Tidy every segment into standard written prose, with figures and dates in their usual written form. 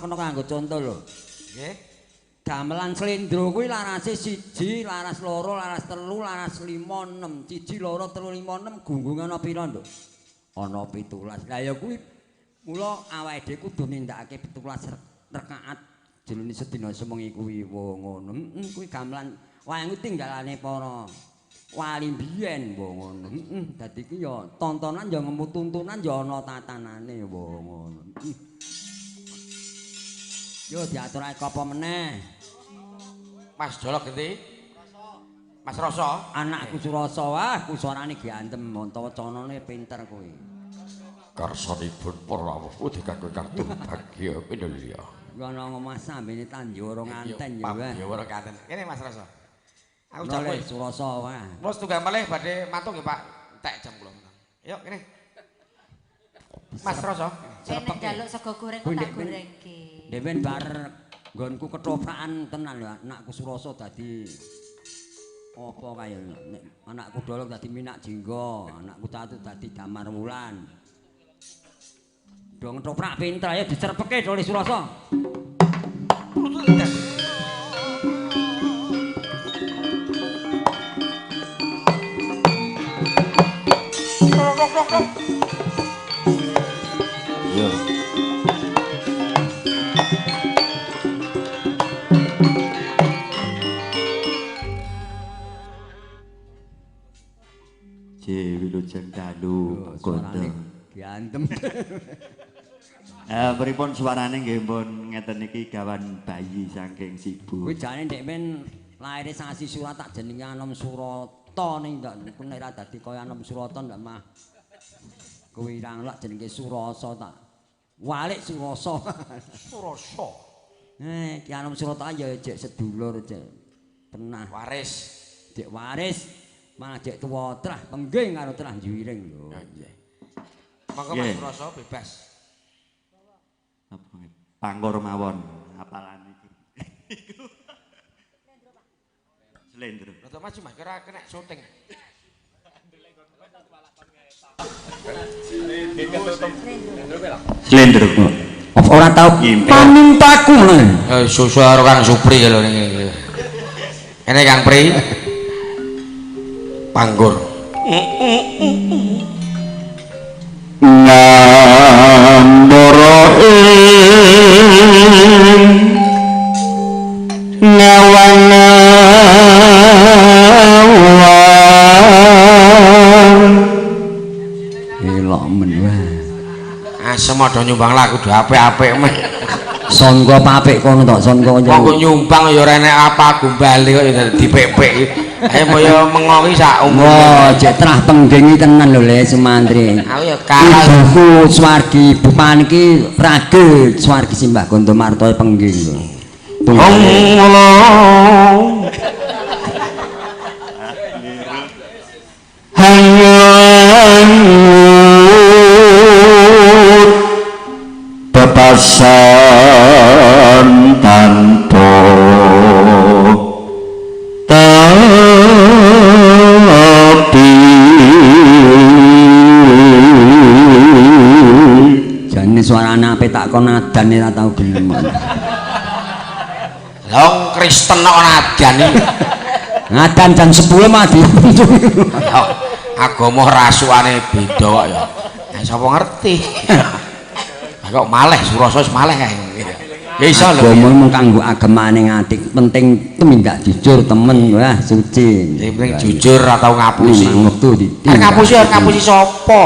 kena kanggo conto lho. Nggih. Gamelan slendro kuwi larase 1, laras 2, laras 3, laras 5, 6. 1, 2, 3, 5, 6 gunggunge ana pira, Nduk? Ana 17. Lah ya kuwi mula awake dhewe kudu nindakake 17 rakaat jroning sedina sewengi kuwi wo ngono. Heeh, kuwi gamelan wayang tinggalane para wali biyen wo ngono. Heeh, dadi ki ya tontonan ya ngemu tuntunan ya ana tatanane wo ngono. Yo diaturake apa meneh? Mas Dolok genti. Mas Rasa. Anakku Surasa, wah ku suarane giantem, antawacanane pinter kuwi. Karsanipun para rawuh pundi kanggo ingkang bagya minulya. Kuwi ana omah sambene Tanjoro nganten ya wae. Pambiyawara kanten. Kene Mas Rasa. Aku Noleh jago. Surasa wah. Kula setunggal malih badhe mantuk nggih Pak. Entek jam kula. Yuk kene. Mas Rasa. Nek njaluk sego goreng kok tak gorengke. Dewen bar nggonku ketoprakan tenan lho anakku Surasa dadi apa kae nek anakku Dolok dadi Minak Jingga, anakku Tatu dadi Damar Wulan. Do ngetoprak pinter ayo dicerpeke Dole Surasa. Yo. Wilujeng dalu Suarane giantem. Pripun suarane nggih pun ngeten iki gawan bayi saking Sibu. Kuwi jane ndek men laire sasi Surat tak jenenge Anom Surata ning ndak nek ora dadi kaya Anom Surata ndak mah. Kuwi ra lak jenenge Surasa tak. Walik Surasa. Surasa. Ki Anom Surata ya jek sedulur jek pernah waris. Jek waris. Malah jek tuwa trah pengging karo trah juwiring lho. Nggih. Monggo Mas Surasa bebas. Napa pangkur mawon apalan iki. Slendro. Rada maju Mas kira kena syuting. Slendro. Ora tau pamintaku ngono. Susu karo Kang Supri lho ning kene. Kene Kang Pri. Panggur. Ngandara ing ngawang-ngawang. Elok men wae. Asem ada nyumbang lagu do apik-apik men. Sangga apik kono tok sangga. Wong kok nyumbang ya ora enek apa gombale kok ya dipek-pek. Ayo moyo mengoki sak umur. Wah, jek trah penggengi tenan lho Le Sumantri. Aku ya kalah. Ibuku swargi Bupan iki ragil swargi Simbah Gondomarto pengging lho. Hangut bebasan tanpa tepi. Jane suarane apik tak kon adan ora tau gelem. Lah wong Kristen kok adan iki. Ngadan jam 10 mah di. Agama rasukane beda kok ya. Lah sapa ngerti. Lah kok maleh Surasa wis maleh kae. Ya iso lho. Agama mung kanggo agemane ngati, penting tumindak jujur temen wah suci. Sing penting jujur atau ngapusi. Wektu ditindak. Ngapusi arep ngapusi sapa?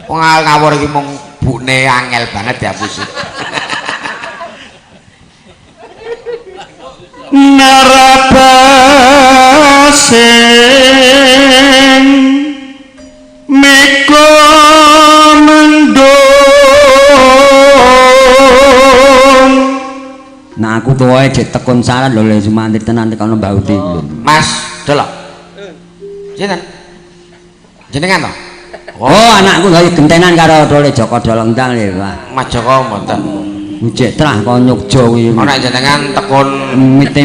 Wong ngawur iki mung bukne angel banget diapusi. Narabasing meka mendung. Nah aku tuwae jek tekun salat lho Le Sumantri tenan tekan Mbah Uti lho. Mas, delok. Sinten? Jenengan to? Oh, anakku lha gentenan karo Dole Joko Dolongdang lho, Pak. Mas Joko mboten. Jek trah kok Nyogja kuwi. Ana jenengan tekun mite